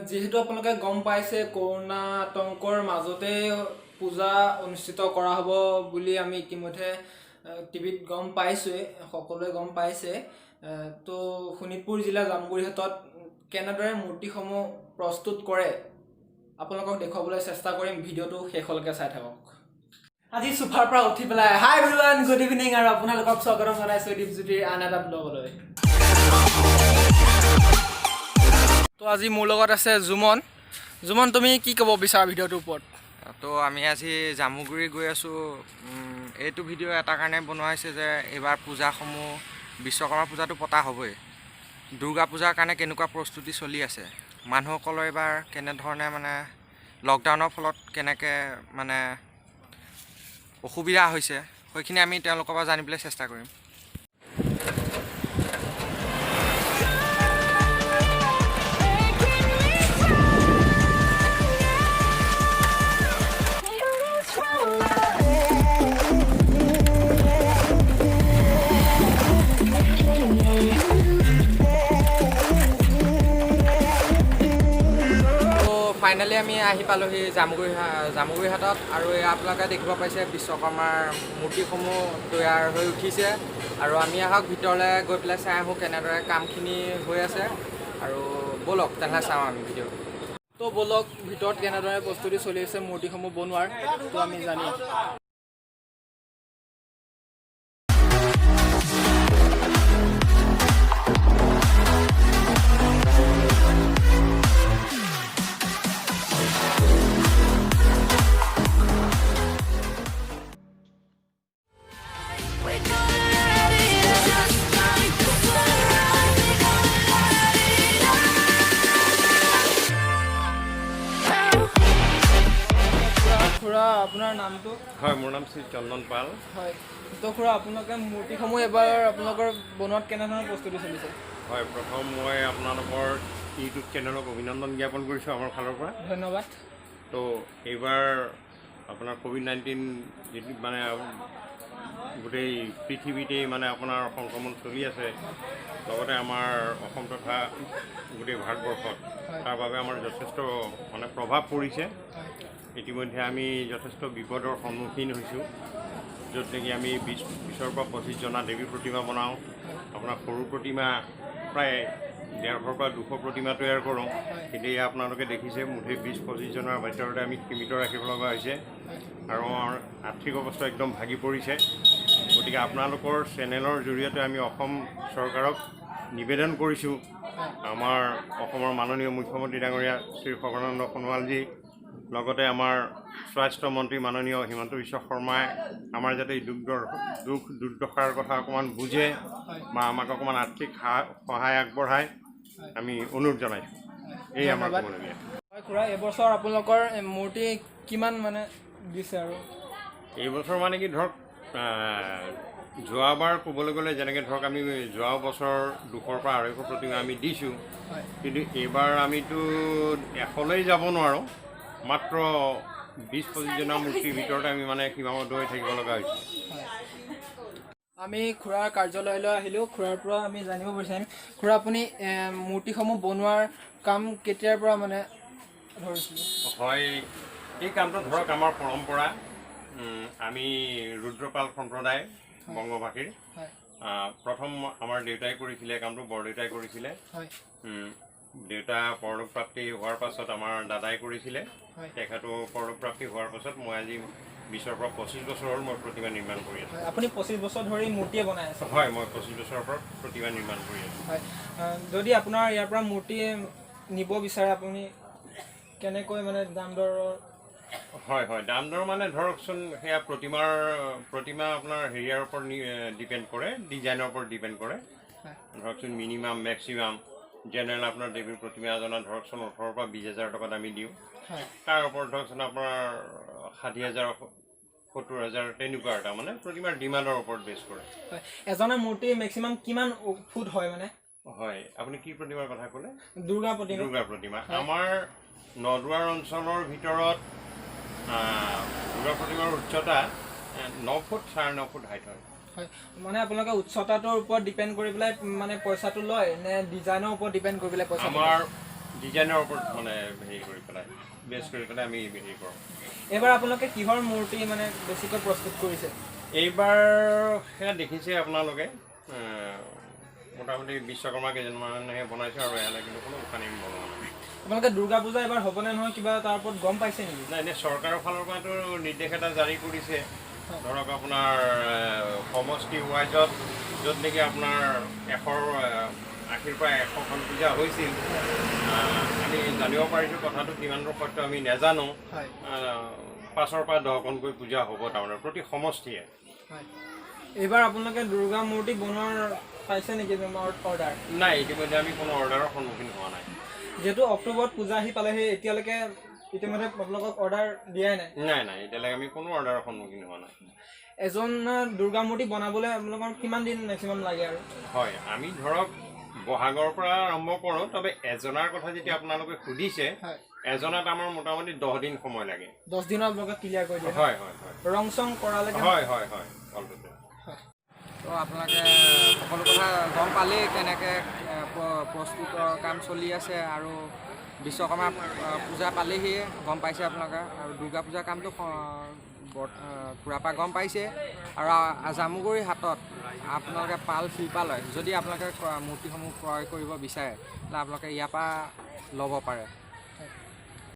যিহেতু আপোনালোকে গম পাইছে কৰোণা আতংকৰ মাজতে পূজা অনুষ্ঠিত কৰা হ'ব বুলি আমি ইতিমধ্যে টিভিত গম পাইছোঁৱেই, সকলোৱে গম পাইছে। তো শোণিতপুৰ জিলাৰ জামুগুৰিহাটত কেনেদৰে মূৰ্তিসমূহ প্ৰস্তুত কৰে আপোনালোকক দেখুৱাবলৈ চেষ্টা কৰিম। ভিডিঅ'টো শেষলৈকে চাই থাকক। আজি চোফাৰ পৰা উঠি পেলাই হাই এভৰিৱান, গুড ইভিনিং আৰু আপোনালোকক স্বাগতম জনাইছোঁ দীপজ্যোতিৰ আন এটা ব্লগলৈ। তো আজি মোৰ লগত আছে জুমন। জুমন, তুমি কি ক'ব বিচাৰা ভিডিঅ'টোৰ ওপৰত? তো আমি আজি জামুগুৰি গৈ আছোঁ। এইটো ভিডিঅ' এটা কাৰণে বনোৱা হৈছে যে এইবাৰ পূজাসমূহ, বিশ্বকৰ্মা পূজাটো পতা হ'বই, দুৰ্গা পূজাৰ কাৰণে কেনেকুৱা প্ৰস্তুতি চলি আছে, মানুহসকলৰ এইবাৰ কেনেধৰণে মানে লকডাউনৰ ফলত কেনেকৈ মানে অসুবিধা হৈছে, সেইখিনি আমি তেওঁলোকৰ পৰা জানিবলৈ চেষ্টা কৰিম। তো ফাইনেলি আমি আহি পালোহি জামুগুৰিহাটত আৰু এয়া আপোনালোকে দেখিব পাইছে বিশ্বকৰ্মাৰ মূৰ্তিসমূহ তৈয়াৰ হৈ উঠিছে। আৰু আমি আহক ভিতৰলৈ গৈ পেলাই চাই আহোঁ কেনেদৰে কামখিনি হৈ আছে। আৰু ব'লক তেনেহ'লে চাওঁ আমি ভিডিঅ'। তো ব'লক, ভিতৰত কেনেদৰে প্ৰস্তুতি চলি আছে মূৰ্তিসমূহ বনোৱাৰ, তো আমি জানিম। We're gonna light it up just like the sunrise. We're gonna light it up. খুৰা, আপোনাৰ নামটো? হয়, মোৰ নাম শ্ৰী চন্দন পাল। হয়, তো খুৰা, আপোনালোকে মূৰ্তিসমূহ এবাৰ আপোনালোকৰ বনোৱাত কেনেধৰণৰ প্ৰস্তুতি চলিছে? হয়, প্ৰথম মই আপোনালোকৰ ইউটিউব চেনেলক অভিনন্দন জ্ঞাপন কৰিছোঁ আমাৰ ফালৰ পৰা। ধন্যবাদ। তো এইবাৰ আপোনাৰ ক'ভিড-19 যিটো মানে গোটেই পৃথিৱীতেই মানে আপোনাৰ সংক্ৰমণ চলি আছে, লগতে আমাৰ অসম তথা গোটেই ভাৰতবৰ্ষত, তাৰ বাবে আমাৰ যথেষ্ট মানে প্ৰভাৱ পৰিছে। ইতিমধ্যে আমি যথেষ্ট বিপদৰ সন্মুখীন হৈছোঁ, য'ত নেকি আমি 20ৰ পৰা 25জনা দেৱী প্ৰতিমা বনাওঁ, আপোনাৰ সৰু প্ৰতিমা প্ৰায় 150ৰ পৰা 200 প্ৰতিমা তৈয়াৰ কৰোঁ। কিন্তু এয়া আপোনালোকে দেখিছে, মুঠেই 20-25জনৰ ভিতৰতে আমি সীমিত ৰাখিব লগা হৈছে আৰু আমাৰ আৰ্থিক অৱস্থা একদম ভাগি পৰিছে। গতিকে আপোনালোকৰ চেনেলৰ জৰিয়তে আমি অসম চৰকাৰক নিবেদন কৰিছোঁ, আমাৰ অসমৰ মাননীয় মুখ্যমন্ত্ৰী ডাঙৰীয়া শ্ৰী সৰ্বানন্দ সোণোৱালজী, লগতে আমাৰ স্বাস্থ্যমন্ত্ৰী মাননীয় হিমন্ত বিশ্ব শৰ্মাই আমাৰ যাতে এই দুখ দুৰ্দশাৰ কথা অকণমান বুজে বা আমাক অকণমান আৰ্থিক সহায় আগবঢ়ায়, আমি অনুৰোধ জনাইছোঁ। এই আমাৰ ধন্যবাদ। ক'বলগীয়া। হয় খুৰা, এইবছৰ আপোনালোকৰ মূৰ্তি কিমান মানে দিছে আৰু? এইবছৰ মানে কি ধৰক, যোৱাবাৰ ক'বলৈ গ'লে যেনেকৈ ধৰক আমি যোৱা বছৰ 200ৰ পৰা 250 প্ৰতিমা আমি দিছোঁ। কিন্তু এইবাৰ আমিতো 100লৈ যাব নোৱাৰোঁ, মাত্ৰ 20-25জনা মূৰ্তিৰ ভিতৰতে আমি মানে সীমাবদ্ধ হৈ থাকিব লগা হৈছে। আমি খুৰাৰ কাৰ্যালয়লৈ আহিলোঁ। খুৰাৰ পৰা আমি জানিব বিচাৰিম, খুৰা, আপুনি মূৰ্তিসমূহ বনোৱাৰ কাম কেতিয়াৰ পৰা মানে ধৰিছিলে? হয়, এই কামটো ধৰক আমাৰ পৰম্পৰা। আমি ৰুদ্ৰপাল সম্প্ৰদায়, বংগভাষীৰ। প্ৰথম আমাৰ দেউতাই কৰিছিলে কামটো, বৰদেউতাই কৰিছিলে। দেউতা পৰলোকপ্ৰাপ্তি হোৱাৰ পাছত আমাৰ দাদাই কৰিছিলে। তেখেতো পৰলোকপ্ৰাপ্তি হোৱাৰ পাছত মই আজি 20ৰ পৰা 25 বছৰ হ'ল মই প্ৰতিমা নিৰ্মাণ কৰি আছোঁ। হয়, আপুনি 25 বছৰ ধৰি মূৰ্তিয়ে বনাই আছে? হয়, মই 25 বছৰৰ পৰা প্ৰতিমা নিৰ্মাণ কৰি আছোঁ। হয়, যদি আপোনাৰ ইয়াৰ পৰা মূৰ্তি নিব বিচাৰে, আপুনি কেনেকৈ মানে দাম দৰৰ? হয় হয়, দাম দৰ মানে ধৰকচোন সেয়া প্ৰতিমা আপোনাৰ হেৰিয়াৰ ওপৰত ডিপেণ্ড কৰে, ডিজাইনৰ ওপৰত ডিপেণ্ড কৰে। ধৰকচোন মিনিমাম মেক্সিমাম জেনেৰেল আপোনাৰ দেৱীৰ প্ৰতিমা এজনা ধৰকচোন 18ৰ পৰা 20 হাজাৰ টকাত আমি দিওঁ। তাৰ ওপৰত ধৰকচোন আপোনাৰ 60 হাজাৰ, 70 হাজাৰ তেনেকুৱা এটা মানে প্ৰতিমাৰ ডিমাণ্ডৰ ওপৰত বেছ কৰে। হয়, এজনা মূৰ্তি মেক্সিমাম কিমান ফুট হয় মানে? হয়, আপুনি কি প্ৰতিমাৰ কথা ক'লে? দুৰ্গা প্ৰতিমা। দুৰ্গা প্ৰতিমা। আমাৰ নদুৱাৰ অঞ্চলৰ ভিতৰত দুৰ্গা প্ৰতিমাৰ উচ্চতা 9 ফুট, 9.5 ফুট হাইট হয়। হয়, মানে আপোনালোকে উচ্চতাটোৰ ওপৰত ডিপেণ্ড কৰি পেলাই মানে পইচাটো লয় নে ডিজাইনৰ ওপৰত ডিপেণ্ড কৰি পেলাই পইচাটো লয়? আমাৰ ডিজাইনৰ ওপৰত মানে হেৰি কৰি পেলাই, বেছ কৰি পেলাই আমি হেৰি কৰোঁ। এইবাৰ আপোনালোকে কিহৰ মূৰ্তি মানে বেছিকৈ প্ৰস্তুত কৰিছে? এইবাৰ সেয়া দেখিছে আপোনালোকে, মোটামুটি বিশ্বকৰ্মা কেইজনমানহে বনাইছোঁ আৰু এয়ালৈ কিন্তু কোনো গোসানী বনোৱা নাই। আপোনালোকে দুৰ্গা পূজা এইবাৰ হ'বনে নহয় কিবা তাৰ ওপৰত গম পাইছে নেকি? নাই, এনেই চৰকাৰৰ ফালৰ পৰাতো নিৰ্দেশ এটা জাৰি কৰিছে। ধৰক আপোনাৰ সমষ্টি ৱাইজত য'ত নেকি আপোনাৰ 180ৰ পৰা 100খন পূজা হৈছিল, আমি জানিব পাৰিছোঁ, কথাটো কিমান দূৰ সত্য আমি নাজানো। 5ৰ পৰা 10খনকৈ পূজা হ'ব তাৰমানে প্ৰতি সমষ্টিয়ে। হয়, এইবাৰ আপোনালোকে দুৰ্গা মূৰ্তি বনোৱাৰ পাইছে নেকি অৰ্ডাৰ? নাই, ইতিমধ্যে আমি কোনো অৰ্ডাৰৰ সন্মুখীন হোৱা নাই। যিহেতু অক্টোবৰত পূজা আহি পালেহি, এতিয়ালৈকে ইতিমধ্যে আপোনালোকক অৰ্ডাৰ দিয়াই নাই? নাই নাই, এতিয়ালৈকে আমি কোনো অৰ্ডাৰৰ সন্মুখীন হোৱা নাই। এজন দুৰ্গা মূৰ্তি বনাবলৈ আপোনালোকৰ কিমান দিন মেক্সিমাম লাগে আৰু? হয়, আমি ধৰক বহাগৰ পৰা আৰম্ভ কৰোঁ, তবে এজনাৰ কথা যেতিয়া আপোনালোকে সুধিছে, এজনাত আমাৰ মোটামুটি 10 দিন সময় লাগে। 10 দিনত আপোনালোকে ক্লিয়াৰ কৰি দিয়ে? হয় হয় হয় ৰং চং কৰালৈকে? হয় হয় হয় অলৰেডি। তো আপোনালোকে সকলো কথা গম পালেই কেনেকৈ প্ৰস্তুতৰ কাম চলি আছে আৰু বিশ্বকৰ্মা পূজা পালেহিয়ে, গম পাইছে আপোনালোকে। আৰু দুৰ্গা পূজাৰ কামটো খুৰাৰ পৰা গম পাইছে। আৰু জামুগুৰি হাটত আপোনালোকে পাল শিল্পালয় যদি আপোনালোকে মূৰ্তিসমূহ ক্ৰয় কৰিব বিচাৰে, তেতিয়াহ'লে আপোনালোকে ইয়াৰ পৰা ল'ব পাৰে।